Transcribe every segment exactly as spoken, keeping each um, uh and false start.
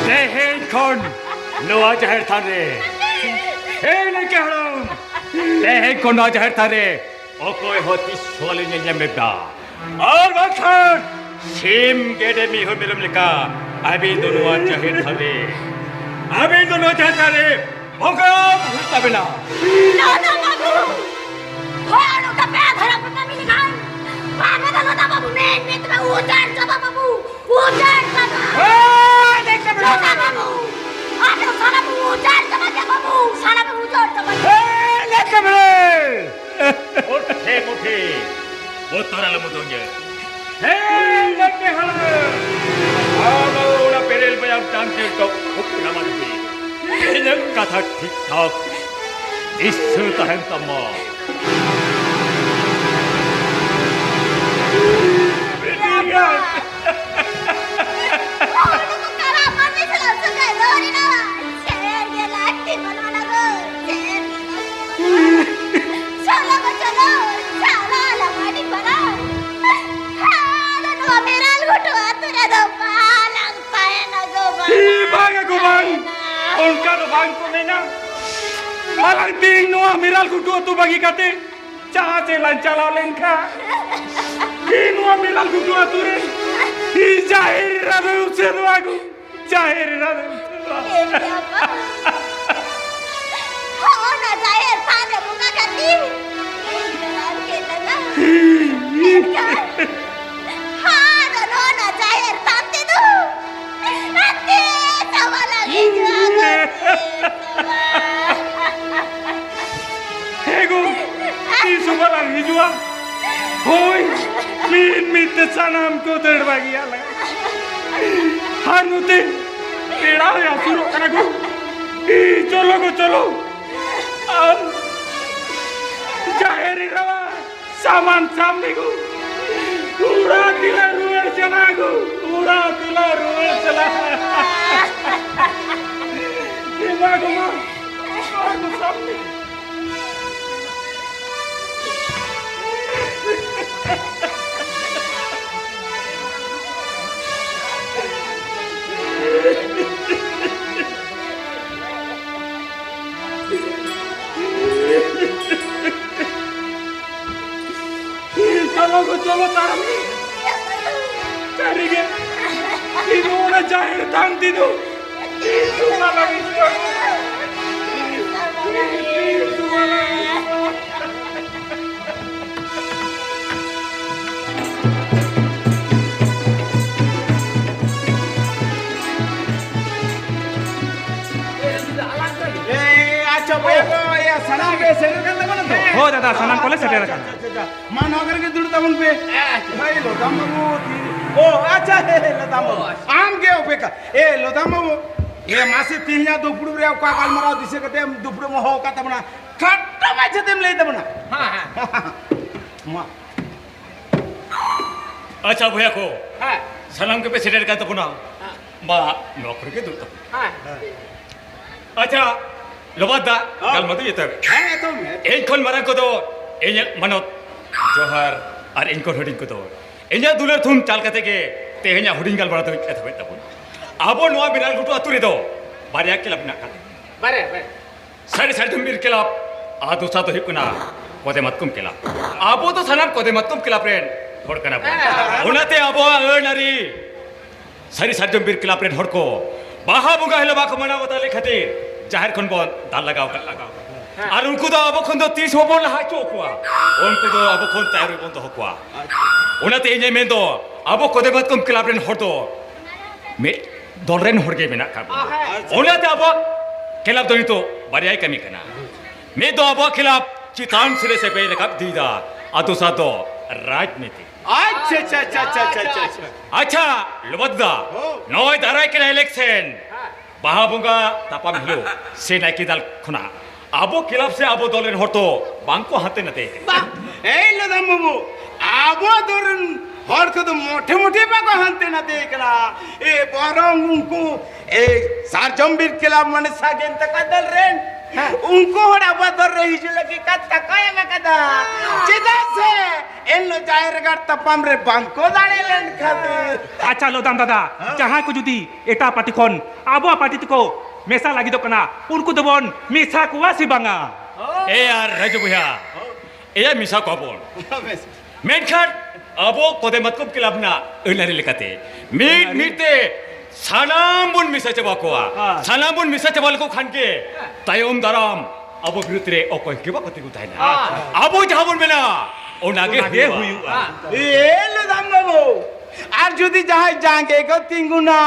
ᱛᱮᱦᱮᱧ ᱠᱷᱚᱱ ᱱᱚᱣᱟ ᱡᱟᱦᱮᱨ ᱛᱷᱟᱱ ᱨᱮ, ᱮᱭ ᱱᱟᱭᱠᱮ ᱦᱟᱲᱟᱢ, ᱛᱮᱦᱮᱧ ᱠᱷᱚᱱ ᱱᱚᱣᱟ ᱡᱟᱦᱮᱨ ᱛᱷᱟᱱ ᱨᱮ ᱚᱠᱚᱭ ᱦᱚᱸ ᱛᱤᱥ ᱦᱚᱸ ᱵᱟᱞᱮ ᱧᱮᱞ ᱧᱟᱢᱮᱫᱟ᱾ ᱟᱨ ᱵᱟᱝᱠᱷᱟᱱ ᱥᱤᱢ, ᱜᱮᱰᱮ, ᱢᱤᱦᱩ, ᱢᱮᱨᱚᱢ ᱞᱮᱠᱟ ᱟᱹᱵᱤᱱ ᱫᱚ ᱱᱚᱣᱟ ᱡᱟᱦᱮᱨ ᱛᱷᱟᱱ ᱨᱮ, ᱟᱹᱵᱤᱱ ᱫᱚ ᱱᱚᱣᱟ ᱡᱟᱦᱮᱨ ᱛᱷᱟᱱ ᱨᱮ ᱵᱚᱸᱜᱟ ᱦᱩᱭᱩᱜ ᱛᱟᱵᱮᱱᱟ᱾ ᱞᱚᱫᱟ ᱵᱟᱹᱵᱩ! ᱦᱚᱲ ᱱᱚᱝᱠᱟ ᱵᱮᱫᱷᱚᱨᱚᱢ ᱯᱮ ᱠᱟᱹᱢᱤ ᱞᱮᱠᱷᱟᱱ, ᱵᱟᱵᱟ ᱫᱚ ᱞᱚᱫᱟ ᱵᱟᱹᱵᱩ ᱢᱮᱱ ᱢᱮᱱ ᱛᱮᱯᱮ ᱩᱡᱟᱹᱲ ᱪᱟᱵᱟ ᱵᱟᱹᱵᱩ, ᱩᱡᱟᱹᱲ ᱪᱟᱵᱟ! ᱦᱮᱸ, ᱞᱮᱠᱟ ᱢᱮᱱᱟᱜᱼᱟ᱾ ᱞᱚᱫᱟ ᱵᱟᱹᱵᱩ! ᱟᱯᱮ ᱫᱚ ᱥᱟᱱᱟᱢ ᱯᱮ ᱩᱡᱟᱹᱲ ᱪᱟᱵᱟ ᱠᱮᱫ ᱵᱟᱹᱵᱩ, ᱥᱟᱱᱟᱢ ᱯᱮ ᱩᱡᱟᱹᱲ ᱪᱟᱵᱟ ᱠᱮᱫ᱾ ᱦᱮᱸ, ᱞᱮᱠᱟ ᱢᱮᱱᱟᱜᱼᱟ᱾ ᱢᱩᱴᱷᱮ ᱢᱩᱴᱷᱮ ᱵᱚᱛᱚᱨ ᱟᱞᱚᱢ ᱩᱫᱩᱜᱟ᱾ ᱦᱮᱸ, ᱞᱮᱠᱮ ᱦᱟᱲᱟᱢ᱾ ᱟᱢ ᱚᱱᱟ ᱵᱮᱨᱮᱞ ᱢᱟᱭᱟᱢ ᱴᱟᱝᱠᱤ ᱴᱚᱯ ᱩᱯᱨᱟᱢᱟᱱ ᱜᱮ᱾ ᱤᱧᱟᱹᱜ ᱠᱟᱛᱷᱟ ᱴᱷᱤᱠ ᱴᱷᱟᱠ ᱫᱤᱥᱟᱹ ᱛᱟᱦᱮᱱ ᱛᱟᱢᱟ᱾ ᱦᱚᱲ ᱫᱚᱠᱚ ᱠᱟᱲᱟ ᱢᱟᱹᱱᱢᱤ ᱥᱟᱞᱟᱜ ᱥᱟᱹᱜᱟᱹᱭ ᱫᱚᱦᱚ ᱨᱮᱱᱟᱜ ᱪᱮᱫ ᱜᱮ ᱞᱟᱹᱠᱛᱤ ᱵᱟᱹᱱᱩᱜᱼᱟ ᱱᱟᱜᱚ, ᱪᱮᱫ ᱜᱮ ᱞᱟᱹᱠᱛᱤ ᱵᱟᱹᱱᱩᱜᱼᱟ᱾ ᱪᱚᱞᱚ ᱜᱚ ᱪᱚᱞᱚ, ᱪᱟᱞᱟᱜ ᱟᱞᱟᱝ ᱟᱹᱰᱤ ᱢᱟᱨᱟᱝ᱾ ᱟᱫᱚ ᱱᱚᱣᱟ ᱢᱮᱨᱟᱞ ᱜᱷᱩᱴᱩ ᱟᱹᱛᱩ ᱨᱮᱫᱚ ᱵᱟᱞᱟᱝ ᱛᱟᱦᱮᱱᱟ ᱜᱚ, ᱵᱟᱞᱟᱝ ᱤ, ᱵᱟᱝᱟ ᱜᱚ, ᱵᱟᱝ᱾ ᱛᱟᱦᱮᱱᱟ᱾ ᱚᱱᱠᱟ ᱫᱚ ᱵᱟᱝ ᱠᱚ ᱢᱮᱱᱟ᱾ ᱟᱞᱟᱝ ᱛᱮᱦᱮᱧ ᱱᱚᱣᱟ ᱢᱮᱨᱟᱞ ᱜᱷᱩᱴᱩ ᱟᱹᱛᱩ ᱵᱟᱹᱜᱤ ᱠᱟᱛᱮ ᱡᱟᱦᱟᱸ ᱥᱮᱫ ᱞᱟᱝ ᱪᱟᱞᱟᱣ ᱞᱮᱱᱠᱷᱟᱱ, ᱤᱧ ᱱᱚᱣᱟ ᱢᱮᱨᱟᱞ ᱜᱷᱩᱴᱩ ᱟᱹᱛᱩ ᱨᱮ ᱤᱧ ᱡᱟᱦᱮᱨ ᱮᱨᱟ ᱫᱚᱭ ᱩᱪᱟᱹᱫᱚᱜᱼᱟ ᱜᱚ᱾ ᱡᱟᱦᱮᱨ ᱮᱨᱟ ᱫᱚᱭ ᱩᱪᱟᱹᱫᱚᱜᱼᱟ᱾ ᱮᱱ ᱜᱮ ᱟᱯᱟ᱾ ᱦᱚᱸᱜᱼᱚ ᱱᱟ ᱡᱟᱦᱮᱨ ᱛᱷᱟᱱ ᱨᱮ ᱵᱚᱸᱜᱟ ᱠᱟᱛᱮ ᱤᱧ ᱵᱮᱱᱟᱣ ᱠᱮᱫ ᱞᱟᱝᱟ᱾ ᱢᱮᱱᱠᱷᱟᱱ ᱟᱫᱚ ᱱᱚᱣᱟ ᱱᱟ ᱡᱟᱦᱮᱨ ᱛᱷᱟᱱ ᱛᱮᱫᱚ ᱛᱤᱥ ᱦᱚᱸ ᱵᱟᱞᱟᱝ ᱦᱤᱡᱩᱜᱼᱟ ᱜᱚ, ᱛᱤᱥ ᱦᱚᱸ ᱵᱟᱝ᱾ ᱦᱮᱸ ᱜᱚ, ᱛᱤᱥ ᱦᱚᱸ ᱵᱟᱞᱟᱝ ᱦᱤᱡᱩᱜᱼᱟ᱾ ᱦᱳᱭ, ᱢᱤᱫ ᱢᱤᱫ ᱛᱮ ᱥᱟᱱᱟᱢ ᱠᱚ ᱫᱟᱹᱲ ᱵᱟᱹᱜᱤᱭᱟᱜ ᱞᱟᱝ᱾ ᱟᱨ ᱱᱚᱛᱮ ᱵᱮᱲᱟ ᱦᱚᱸᱭ ᱦᱟᱹᱥᱩᱨᱚᱜ ᱠᱟᱱᱟ ᱜᱚ᱾ ᱤ, ᱪᱚᱞᱚ ᱜᱚ, ᱪᱚᱞᱚ᱾ ᱟᱨ ᱡᱟᱦᱮᱨ ᱮᱨᱟᱣᱟᱜ ᱥᱟᱢᱟᱱ ᱥᱟᱢᱱᱮ ᱠᱚ ᱚᱲᱟᱜ ᱛᱮᱞᱮ ᱨᱩᱣᱟᱹᱲ ᱪᱟᱞᱟᱜ ᱜᱚ, ᱚᱲᱟᱜ ᱛᱮᱞᱮ ᱨᱩᱣᱟᱹᱲ ᱪᱟᱞᱟᱜ᱾ ᱮ ᱢᱟ ᱜᱚ ᱢᱟ, ᱱᱚᱣᱟ ᱠᱚ ᱥᱟᱢᱱᱮ᱾ ᱪᱚᱞᱚ ᱛᱟᱲᱟᱢ ᱢᱮ᱾ ᱥᱟᱹᱨᱤᱜᱮ, ᱤᱧ ᱚᱱᱟ ᱡᱟᱦᱮᱨ ᱛᱷᱟᱱ ᱛᱮᱫᱚ ᱛᱤᱥ ᱦᱚᱸ ᱵᱟᱞᱟᱝ ᱦᱤᱡᱩᱜᱼᱟ᱾ ᱛᱤᱥ ᱦᱚᱸ ᱵᱟᱞᱟᱝ ᱦᱤᱡᱩᱜᱼᱟ᱾ ᱮ, ᱟᱪᱪᱷᱟ, ᱵᱚᱭᱦᱟ ᱠᱚ, ᱤᱭᱟᱹ, ᱥᱟᱱᱟᱢ ᱯᱮ ᱥᱮᱴᱮᱨ ᱠᱟᱱ ᱛᱟᱵᱚᱱᱟ ᱛᱚ? ᱦᱳᱭ ᱫᱟᱫᱟ, ᱥᱟᱱᱟᱢ ᱠᱚᱞᱮ ᱥᱮᱴᱮᱨ ᱟᱠᱟᱱᱟ᱾ ᱟᱪᱪᱷᱟ, ᱟᱪᱪᱷᱟ, ᱟᱪᱪᱷᱟ᱾ ᱢᱟ, ᱱᱚᱣᱟ ᱠᱚᱨᱮ ᱜᱮ ᱫᱩᱲᱩᱵ ᱛᱟᱵᱚᱱ ᱯᱮ᱾ ᱦᱳᱭ, ᱞᱚᱫᱟᱢ ᱵᱟᱹᱵᱩ, ᱛᱤ-, ᱳ, ᱟᱪᱪᱷᱟ, ᱦᱮ, ᱦᱮ, ᱞᱚᱫᱟᱢ ᱵᱟᱹᱵᱩ᱾ ᱟᱢ ᱜᱮ ᱚᱯᱮᱠᱟ᱾ ᱮ, ᱞᱚᱫᱟᱢ ᱵᱟᱹᱵᱩ, ᱮ, ᱢᱟᱥᱮ, ᱛᱮᱦᱮᱧᱟᱜ ᱫᱩᱯᱲᱩᱵ ᱨᱮ ᱚᱠᱟ ᱜᱟᱞᱢᱟᱨᱟᱣ ᱫᱤᱥᱟᱹ ᱠᱟᱛᱮ ᱮᱢ ᱫᱩᱯᱲᱩᱵ ᱮᱢ ᱦᱚᱦᱚ ᱟᱠᱟᱫ ᱛᱟᱵᱚᱱᱟ? ᱠᱷᱟᱴᱚ ᱢᱟᱪᱷᱟ ᱛᱮᱢ ᱞᱟᱹᱭ ᱛᱟᱵᱚᱱᱟ᱾ ᱦᱮᱸ, ᱦᱮᱸ᱾ ᱢᱟ᱾ ᱟᱪᱪᱷᱟ ᱵᱚᱭᱦᱟ ᱠᱚ, ᱦᱮᱸ᱾ ᱥᱟᱱᱟᱢ ᱜᱮᱯᱮ ᱥᱮᱴᱮᱨ ᱠᱟᱱ ᱛᱟᱵᱚᱱᱟ᱾ ᱦᱮᱸ᱾ ᱢᱟ, ᱱᱚᱣᱟ ᱠᱚᱨᱮ ᱜᱮ ᱫᱩᱲᱩᱵ ᱛᱟᱵᱚᱱ᱾ ᱦᱮᱸ᱾ ᱟᱪᱪᱷᱟ, ᱞᱚᱵᱟᱫᱟ, ᱦᱮᱸ᱾ ᱜᱟᱞᱢᱟᱨᱟᱣ ᱫᱚ ᱮᱛᱚᱦᱚᱵ᱾ ᱦᱮᱸ, ᱮᱛᱚᱦᱚᱵ ᱢᱮ᱾ ᱤᱧ ᱠᱷᱚᱱ ᱢᱟᱨᱟᱝ ᱠᱚᱫᱚ ᱤᱧᱟᱹᱜ ᱢᱟᱱᱚᱛ, ᱡᱚᱦᱟᱨ, ᱟᱨ ᱤᱧ ᱠᱷᱚᱱ ᱦᱩᱰᱤᱧ ᱠᱚᱫᱚ ᱤᱧᱟᱹᱜ ᱫᱩᱞᱟᱹᱲ ᱛᱷᱩᱢ ᱪᱟᱞ ᱠᱟᱛᱮ ᱜᱮ ᱛᱮᱦᱮᱧᱟᱜ ᱦᱩᱰᱤᱧ ᱜᱟᱞᱢᱟᱨᱟᱣ ᱫᱚᱧ ᱮᱛᱚᱦᱚᱵᱮᱫ ᱛᱟᱵᱚᱱᱟ᱾ ᱟᱵᱚ ᱱᱚᱣᱟ ᱵᱮᱲᱟᱞ ᱜᱷᱩᱴᱩ ᱟᱹᱛᱩ ᱨᱮᱫᱚ ᱵᱟᱨᱭᱟ ᱠᱞᱟᱵᱽ ᱢᱮᱱᱟᱜ ᱟᱠᱟᱫᱟ᱾ ᱵᱟᱨᱭᱟ, ᱵᱟᱨᱭᱟ᱾ ᱥᱟᱹᱨᱤ ᱥᱟᱨᱡᱚᱢ ᱵᱤᱨ ᱠᱞᱟᱵᱽ, ᱟᱨ ᱫᱚᱥᱟᱨ ᱫᱚ ᱦᱩᱭᱩᱜ ᱠᱟᱱᱟ ᱠᱚᱫᱮ ᱢᱟᱛᱠᱚᱢ ᱠᱞᱟᱵᱽ᱾ ᱟᱵᱚ ᱫᱚ ᱥᱟᱱᱟᱢ ᱠᱚᱫᱮ ᱢᱟᱛᱠᱚᱢ ᱠᱞᱟᱵᱽ ᱨᱮᱱ ᱦᱚᱲ ᱠᱟᱱᱟ ᱵᱚᱱ᱾ ᱦᱮᱸ᱾ ᱚᱱᱟᱛᱮ ᱟᱵᱚᱣᱟᱜ ᱟᱹᱱ ᱟᱹᱨᱤ ᱥᱟᱹᱨᱤ ᱥᱟᱨᱡᱚᱢ ᱵᱤᱨ ᱠᱞᱟᱵᱽ ᱨᱮᱱ ᱦᱚᱲ ᱠᱚ ᱵᱟᱦᱟ ᱵᱚᱸᱜᱟ ᱦᱤᱞᱳᱜ ᱵᱟᱠᱚ ᱢᱟᱱᱟᱣ ᱵᱟᱛᱟᱣ ᱞᱮᱫ ᱠᱷᱟᱹᱛᱤᱨ ᱡᱟᱦᱮᱨ ᱠᱷᱚᱱ ᱵᱚᱱ ᱫᱟᱞ ᱞᱟᱜᱟᱣ ᱠᱟᱜ ᱞᱟᱜᱟᱣ᱾ ᱦᱮᱸ᱾ ᱟᱨ ᱩᱱᱠᱩ ᱫᱚ ᱟᱵᱚ ᱠᱷᱚᱱ ᱫᱚ ᱛᱤᱥ ᱦᱚᱸ ᱵᱟᱵᱚᱱ ᱞᱟᱦᱟ ᱦᱚᱪᱚ ᱟᱠᱚᱣᱟ, ᱩᱱᱠᱩ ᱫᱚ ᱟᱵᱚ ᱠᱷᱚᱱ ᱛᱟᱭᱚᱢ ᱨᱮᱵᱚᱱ ᱫᱚᱦᱚ ᱠᱚᱣᱟ᱾ ᱟᱪᱪᱷᱟ᱾ ᱚᱱᱟᱛᱮ ᱤᱧᱤᱧ ᱢᱮᱱ ᱫᱚ, ᱟᱵᱚ ᱠᱚᱫᱮ ᱢᱟᱛᱠᱚᱢ ᱠᱞᱟᱵᱽ ᱨᱮᱱ ᱦᱚᱲ ᱫᱚ ᱢᱤᱫ ᱫᱚᱞ ᱨᱮᱱ ᱦᱚᱲ ᱜᱮ ᱢᱮᱱᱟᱜ ᱠᱟᱜ ᱵᱚᱱᱟ᱾ ᱟᱪᱪᱷᱟ᱾ ᱚᱱᱟᱛᱮ ᱟᱵᱚᱣᱟᱜ ᱠᱞᱟᱵᱽ ᱫᱚ ᱱᱤᱛᱚᱜ ᱵᱟᱨᱭᱟᱭ ᱠᱟᱹᱢᱤ ᱠᱟᱱᱟ᱾ ᱢᱤᱫ ᱫᱚ ᱟᱵᱚᱣᱟᱜ ᱠᱞᱟᱵᱽ ᱪᱮᱛᱟᱱ ᱥᱮᱫ ᱥᱮ ᱯᱮ ᱨᱟᱠᱟᱵ ᱤᱫᱤᱭᱮᱫᱟ, ᱟᱨ ᱫᱚᱥᱟᱨ ᱫᱚ ᱨᱟᱡᱽᱱᱤᱛᱤ᱾ ᱟᱪᱪᱷᱟ, ᱟᱪᱪᱷᱟ, ᱟᱪᱪᱷᱟ᱾ ᱟᱪᱪᱷᱟ, ᱞᱚᱵᱚᱫᱟ, ᱦᱳ᱾ ᱱᱚᱜᱼᱚᱭ ᱫᱟᱨᱟᱭ ᱠᱟᱱᱟ ᱤᱞᱮᱠᱥᱮᱱ, ᱦᱮᱸ᱾ ᱵᱟᱦᱟ ᱵᱚᱸᱜᱟ ᱛᱟᱯᱟᱢ ᱦᱤᱞᱳᱜ ᱥᱮ ᱱᱟᱭᱠᱮ ᱫᱟᱞ ᱠᱷᱚᱱᱟᱜ ᱟᱵᱚ ᱠᱞᱟᱵᱽ ᱥᱮ ᱟᱵᱚ ᱫᱚᱞ ᱨᱮᱱ ᱦᱚᱲ ᱫᱚ ᱵᱟᱝ ᱠᱚ ᱦᱟᱱᱛᱮ ᱱᱟᱛᱮ ᱠᱟᱱᱟ᱾ ᱵᱟ, ᱮᱭ ᱞᱚᱫᱟᱢ ᱵᱟᱹᱵᱩ, ᱟᱵᱚ ᱫᱚᱞ ᱨᱮᱱ ᱦᱚᱲ ᱠᱚᱫᱚ ᱢᱚᱴᱷᱮ ᱢᱚᱴᱷᱮ ᱵᱟᱠᱚ ᱦᱟᱱᱛᱮ ᱱᱟᱛᱮ ᱠᱟᱱᱟ᱾ ᱮ, ᱵᱚᱨᱚᱝ ᱩᱱᱠᱩ, ᱮ, ᱥᱟᱨᱡᱚᱢ ᱵᱤᱨ ᱠᱞᱟᱵᱽ ᱢᱟᱱᱮ ᱥᱟᱜᱮᱱ ᱛᱟᱠᱚ ᱫᱚᱞ ᱨᱮᱱ, ᱦᱮᱸ᱾ ᱩᱱᱠᱩ ᱦᱚᱲ ᱟᱵᱚ ᱫᱚᱞ ᱨᱮ ᱦᱤᱡᱩᱜ ᱞᱟᱹᱜᱤᱫ ᱠᱟᱛᱷᱟ ᱠᱚ ᱮᱢ ᱟᱠᱟᱫᱟ᱾ ᱪᱮᱫᱟᱜ ᱥᱮ ᱮᱱᱦᱤᱞᱳᱜ ᱡᱟᱦᱮᱨ ᱜᱟᱲ ᱛᱟᱯᱟᱢ ᱨᱮ ᱵᱟᱝ ᱠᱚ ᱫᱟᱲᱮ ᱞᱮᱱ ᱠᱷᱟᱹᱛᱤᱨ᱾ ᱟᱪᱪᱷᱟ ᱞᱚᱫᱟᱢ ᱫᱟᱫᱟ, ᱦᱮᱸ᱾ ᱡᱟᱦᱟᱸᱭ ᱠᱚ ᱡᱩᱫᱤ ᱮᱴᱟᱜ ᱯᱟᱨᱴᱤ ᱠᱷᱚᱱ ᱟᱵᱚᱣᱟᱜ ᱯᱟᱨᱴᱤ ᱛᱮᱠᱚ ᱢᱮᱥᱟ ᱞᱟᱹᱜᱤᱫᱚᱜ ᱠᱟᱱᱟ, ᱩᱱᱠᱩ ᱫᱚᱵᱚᱱ ᱢᱮᱥᱟ ᱠᱚᱣᱟ ᱥᱮ ᱵᱟᱝᱟ? ᱮ ᱟᱨ ᱨᱟᱡᱩ ᱵᱚᱭᱦᱟ, ᱮᱭᱟ ᱢᱮᱥᱟ ᱠᱚᱣᱟ ᱵᱚᱱ᱾ ᱵᱮᱥ᱾ ᱢᱮᱱᱠᱷᱟᱱ ᱟᱵᱚ ᱠᱚᱫᱮ ᱢᱟᱛᱠᱚᱢ ᱠᱞᱟᱵᱽ ᱨᱮᱱᱟᱜ ᱟᱹᱱ ᱟᱹᱨᱤ ᱞᱮᱠᱟᱛᱮ ᱢᱤᱫ ᱢᱤᱫ ᱛᱮ ᱥᱟᱱᱟᱢ ᱵᱚᱱ ᱢᱮᱥᱟ ᱪᱟᱵᱟ ᱠᱚᱣᱟ᱾ ᱦᱮᱸ᱾ ᱥᱟᱱᱟᱢ ᱵᱚᱱ ᱢᱮᱥᱟ ᱪᱟᱵᱟ ᱞᱮᱠᱚ ᱠᱷᱟᱱ ᱜᱮ ᱛᱟᱭᱚᱢ ᱫᱟᱨᱟᱢ ᱟᱵᱚ ᱵᱤᱨᱩᱫᱽ ᱨᱮ ᱚᱠᱚᱭ ᱜᱮ ᱵᱟᱠᱚ ᱛᱤᱸᱜᱩ ᱛᱟᱦᱮᱱᱟ᱾ ᱦᱮᱸ᱾ ᱟᱵᱚ ᱡᱟᱦᱟᱸ ᱵᱚᱱ ᱢᱮᱱᱟ, ᱚᱱᱟ ᱜᱮ ᱚᱱᱟ ᱜᱮ ᱦᱩᱭᱩᱜᱼᱟ᱾ ᱦᱩᱭᱩᱜᱼᱟ᱾ ᱮ ᱞᱚᱫᱟᱢ ᱵᱟᱹᱵᱩ, ᱟᱨ ᱡᱩᱫᱤ ᱡᱟᱦᱟᱸᱭ ᱡᱟᱸᱜᱮ ᱠᱚ ᱛᱤᱸᱜᱩᱱᱟ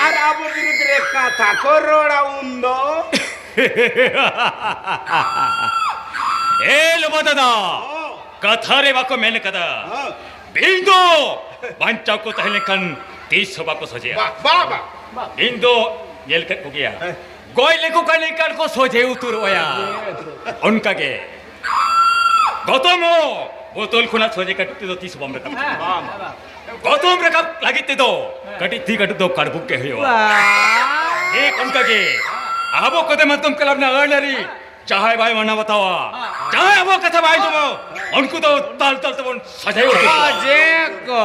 ᱟᱨ ᱟᱵᱚ ᱵᱤᱨᱩᱫᱽ ᱨᱮ ᱠᱟᱛᱷᱟ ᱠᱚ ᱨᱚᱲᱟ ᱩᱱᱫᱚ? ᱮ ᱞᱚᱵᱟ ᱫᱟᱫᱟ, ᱦᱚᱸ᱾ ᱠᱟᱛᱷᱟ ᱨᱮ ᱵᱟᱠᱚ ᱢᱮᱱ ᱠᱟᱫᱟ, ᱦᱚᱸ᱾ ᱵᱤᱧ ᱫᱚ ᱵᱟᱧᱪᱟᱣ ᱠᱚ ᱛᱟᱦᱮᱸ ᱞᱮᱱᱠᱷᱟᱱ ᱛᱤᱥ ᱦᱚᱸ ᱵᱟᱠᱚ ᱥᱚᱡᱷᱮᱜᱼᱟ᱾ ᱵᱟ, ᱵᱟ, ᱵᱟ᱾ ᱤᱧ ᱫᱚ ᱧᱮᱞ ᱠᱮᱫ ᱠᱚᱜᱮᱭᱟ᱾ ᱦᱮᱸ᱾ ᱜᱚᱡ ᱞᱮᱠᱚ ᱠᱷᱟᱱ ᱮᱱᱠᱷᱟᱱ ᱠᱚ ᱥᱚᱡᱷᱮ ᱩᱛᱟᱹᱨᱚᱜᱼᱟ᱾ ᱚᱱᱠᱟ ᱜᱮ ᱜᱚᱛᱚᱢ ᱦᱚᱸ ᱵᱳᱛᱚᱞ ᱠᱷᱚᱱᱟᱜ ᱥᱚᱡᱷᱮ ᱠᱟᱹᱴᱩᱵ ᱛᱮᱫᱚ ᱛᱤᱥ ᱦᱚᱸ ᱵᱟᱢ ᱨᱟᱠᱟᱵ ᱫᱟᱲᱮᱭᱟᱜᱼᱟ᱾ ᱜᱚᱛᱚᱢ ᱨᱟᱠᱟᱵ ᱞᱟᱹᱜᱤᱫ ᱛᱮᱫᱚ ᱠᱟᱹᱴᱤᱡ ᱛᱤ ᱠᱟᱹᱴᱩᱵ ᱫᱚ ᱠᱟᱹᱲᱵᱩᱠ ᱜᱮ ᱦᱩᱭᱩᱜᱼᱟ᱾ ᱵᱟ᱾ ᱴᱷᱤᱠ ᱚᱱᱠᱟ ᱜᱮ ᱟᱵᱚ ᱠᱚᱫᱮ ᱢᱟᱛᱠᱚᱢ ᱠᱞᱟᱵᱽ ᱨᱮᱱᱟᱜ ᱟᱹᱱ ᱟᱹᱨᱤ ᱡᱟᱦᱟᱸᱭ ᱵᱟᱭ ᱢᱟᱱᱟᱣ ᱵᱟᱛᱟᱣᱟ, ᱡᱟᱦᱟᱸᱭ ᱟᱵᱚᱣᱟᱜ ᱠᱟᱛᱷᱟ ᱵᱟᱭ ᱟᱸᱡᱚᱢᱟ, ᱩᱱᱠᱩ ᱫᱚ ᱛᱟᱞ ᱛᱟᱞ ᱛᱮᱵᱚᱱ ᱥᱟᱡᱟᱣ ᱦᱚᱪᱚ ᱠᱚᱣᱟ᱾ ᱡᱮ ᱠᱚ᱾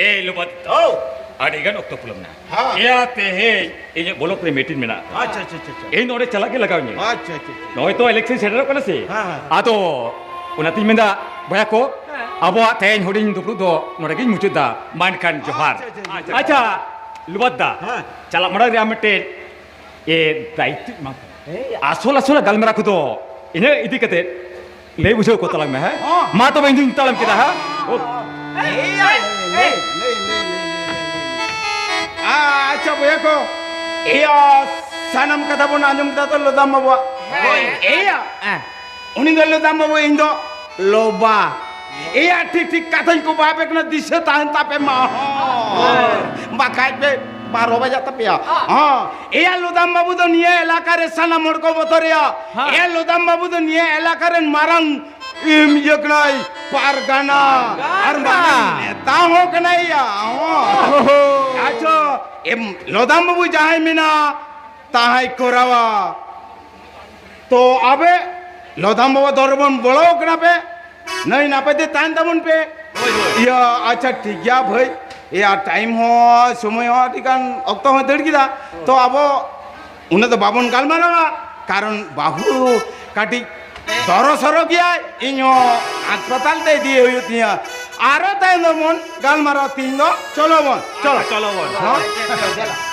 ᱮ ᱞᱚᱵᱟ, ᱦᱚᱸ᱾ ᱟᱹᱰᱤ ᱜᱟᱱ ᱚᱠᱛᱚ ᱯᱚᱞᱚᱢ ᱮᱱᱟ᱾ ᱦᱮᱸ᱾ ᱮᱭᱟ, ᱛᱮᱦᱮᱧ ᱤᱧᱟᱹᱜ ᱵᱞᱚᱠ ᱨᱮ ᱢᱤᱴᱤᱝ ᱢᱮᱱᱟᱜ ᱟᱠᱟᱫᱟ᱾ ᱟᱪᱪᱷᱟ, ᱟᱪᱪᱷᱟ, ᱟᱪᱪᱷᱟ, ᱟᱪᱪᱷᱟ᱾ ᱤᱧ ᱱᱚᱰᱮ ᱪᱟᱞᱟᱜ ᱜᱮ ᱞᱟᱜᱟᱣ ᱤᱧᱟᱹ᱾ ᱟᱪᱪᱷᱟ, ᱟᱪᱪᱷᱟ, ᱟᱪᱪᱷᱟ᱾ ᱱᱚᱜᱼᱚᱭ ᱛᱚ ᱤᱞᱮᱠᱥᱚᱱ ᱥᱮᱴᱮᱨᱚᱜ ᱠᱟᱱᱟ ᱥᱮ? ᱦᱮᱸ, ᱦᱮᱸ᱾ ᱟᱫᱚ ᱚᱱᱟᱛᱤᱧ ᱢᱮᱱᱫᱟ, ᱵᱚᱭᱦᱟ ᱠᱚ, ᱦᱮᱸ᱾ ᱟᱵᱚᱣᱟᱜ ᱛᱮᱦᱮᱧ ᱦᱩᱰᱤᱧ ᱫᱩᱯᱲᱩᱵ ᱫᱚ ᱱᱚᱰᱮ ᱜᱤᱧ ᱢᱩᱪᱟᱹᱫ ᱫᱟ᱾ ᱢᱟ ᱮᱱᱠᱷᱟᱱ ᱡᱚᱦᱟᱨ᱾ ᱟᱪᱪᱷᱟ, ᱟᱪᱪᱷᱟ, ᱟᱪᱪᱷᱟ᱾ ᱟᱪᱪᱷᱟ, ᱞᱩᱵᱟᱫ ᱫᱟ, ᱦᱮᱸ᱾ ᱪᱟᱞᱟᱜ ᱢᱟᱲᱟᱝ ᱨᱮ ᱟᱢ ᱢᱤᱫᱴᱮᱱ ᱮ, ᱫᱟᱭᱤᱛᱛᱚ ᱮᱢᱟ ᱠᱚ᱾ ᱦᱮᱸ᱾ ᱟᱥᱚᱞ ᱟᱥᱚᱞ ᱜᱟᱞᱢᱟᱨᱟᱣ ᱠᱚᱫᱚ ᱤᱱᱟᱹ ᱤᱫᱤ ᱠᱟᱛᱮ ᱞᱟᱹᱭ ᱵᱩᱡᱷᱟᱹᱣ ᱠᱚ ᱛᱟᱞᱟᱝ ᱢᱮ, ᱦᱮᱸ? ᱦᱚᱸ᱾ ᱢᱟ ᱛᱚᱵᱮ ᱤᱧ ᱫᱩᱧ ᱛᱟᱲᱟᱢ ᱠᱮᱫᱟ, ᱦᱮᱸ? ᱚ᱾ ᱮᱭ, ᱮᱭ, ᱮᱭ, ᱞᱟᱹᱭ, ᱞᱟᱹᱭ, ᱞᱟᱹᱭ, ᱞᱟᱹᱭ, ᱞᱟᱹᱭ, ᱞᱟᱹᱭ᱾ ᱟ-, ᱟᱪᱪᱷᱟ ᱵᱚᱭᱦᱟ ᱠᱚ, ᱤᱭᱟᱹ, ᱥᱟᱱᱟᱢ ᱠᱟᱛᱷᱟ ᱵᱚᱱ ᱟᱸᱡᱚᱢ ᱠᱮᱫᱟ ᱛᱚ ᱞᱚᱫᱟᱢ ᱵᱟᱵᱩᱣᱟᱜ? ᱦᱳᱭ᱾ ᱤᱭᱟᱹ, ᱦᱮᱸ᱾ ᱩᱱᱤ ᱫᱚ ᱞᱚᱫᱟᱢ ᱵᱟᱵᱩ, ᱤᱧ ᱫᱚ ᱞᱚᱵᱟ᱾ ᱮᱭᱟ, ᱴᱷᱤᱠ ᱴᱷᱤᱠ ᱠᱟᱛᱷᱟᱧ ᱠᱚᱵᱟᱭ ᱟᱯᱮ ᱠᱟᱱᱟ, ᱫᱤᱥᱟᱹ ᱛᱟᱦᱮᱱ ᱛᱟᱯᱮ ᱢᱟ᱾ ᱦᱚᱸ᱾ ᱵᱟᱠᱷᱟᱡ ᱯᱮ ᱵᱟᱨᱚ ᱵᱟᱡᱟᱜ ᱛᱟᱯᱮᱭᱟ᱾ ᱦᱚᱸ᱾ ᱮᱭᱟ, ᱞᱚᱫᱟᱢ ᱵᱟᱹᱵᱩ ᱫᱚ ᱱᱤᱭᱟᱹ ᱮᱞᱟᱠᱟ ᱨᱮ ᱥᱟᱱᱟᱢ ᱦᱚᱲ ᱠᱚ ᱵᱚᱛᱚᱨᱮᱭᱟ᱾ ᱦᱮᱸ᱾ ᱮᱭᱟ, ᱞᱚᱫᱟᱢ ᱵᱟᱹᱵᱩ ᱫᱚ ᱱᱤᱭᱟᱹ ᱮᱞᱟᱠᱟ ᱨᱮᱱ ᱢᱟᱨᱟᱝ, ᱤᱢ, ᱤᱭᱟᱹ ᱠᱟᱱᱟᱭ, ᱯᱟᱨᱜᱟᱱᱟ᱾ ᱯᱟᱨᱜᱟᱱᱟ᱾ ᱟᱨ ᱢᱟᱨᱟᱝ ᱱᱮᱛᱟ ᱦᱚᱸ ᱠᱟᱱᱟᱭ ᱭᱟ᱾ ᱦᱚᱸ᱾ ᱳᱦᱳ᱾ ᱟᱪᱪᱷᱟ, ᱮᱢ, ᱞᱚᱫᱟᱢ ᱵᱟᱹᱵᱩ ᱡᱟᱦᱟᱸᱭ ᱢᱮᱱᱟ, ᱛᱟᱦᱟᱸᱭ ᱠᱚᱨᱟᱣᱟ᱾ ᱛᱚ ᱟᱵᱮ ᱞᱚᱫᱟᱢ ᱵᱟᱵᱟ ᱫᱚᱨ ᱨᱮᱵᱚᱱ ᱵᱚᱞᱚ ᱠᱟᱱᱟ ᱯᱮ, ᱱᱟᱹᱭ ᱱᱟᱯᱟᱭ ᱛᱮ ᱛᱟᱦᱮᱱ ᱛᱟᱵᱚᱱ ᱯᱮ᱾ ᱦᱳᱭ, ᱦᱳᱭ᱾ ᱤᱭᱟᱹ, ᱟᱪᱪᱷᱟ, ᱴᱷᱤᱠ ᱜᱮᱭᱟ ᱵᱷᱟᱹᱭ᱾ ᱤᱭᱟᱹ, ᱴᱟᱭᱤᱢ ᱦᱚᱸ, ᱥᱚᱢᱚᱭ ᱦᱚᱸ ᱟᱹᱰᱤ ᱜᱟᱱ ᱚᱠᱛᱚ ᱦᱚᱸ ᱫᱟᱹᱲ ᱠᱮᱫᱟ᱾ ᱛᱚ ᱟᱵᱚ ᱩᱱᱟᱹᱜ ᱫᱚ ᱵᱟᱵᱚᱱ ᱜᱟᱞᱢᱟᱨᱟᱣᱟ, ᱠᱟᱨᱚᱱ ᱵᱟᱹᱦᱩ ᱠᱟᱹᱴᱤᱡ ᱫᱚᱨᱚ ᱥᱚᱨᱚ ᱜᱮᱭᱟᱭ, ᱤᱧ ᱦᱚᱸ ᱦᱟᱥᱯᱟᱛᱟᱞ ᱛᱮ ᱤᱫᱤᱭᱮ ᱦᱩᱭᱩᱜ ᱛᱤᱧᱟᱹ᱾ ᱟᱨᱚ ᱛᱟᱭᱚᱢ ᱫᱚᱵᱚᱱ ᱜᱟᱞᱢᱟᱨᱟᱣ, ᱛᱤᱦᱤᱧ ᱫᱚ ᱪᱚᱞᱚ ᱵᱚᱱ, ᱪᱚᱞᱚ᱾ ᱟᱪᱪᱷᱟ, ᱪᱚᱞᱚ ᱵᱚᱱ᱾ ᱦᱚᱸ?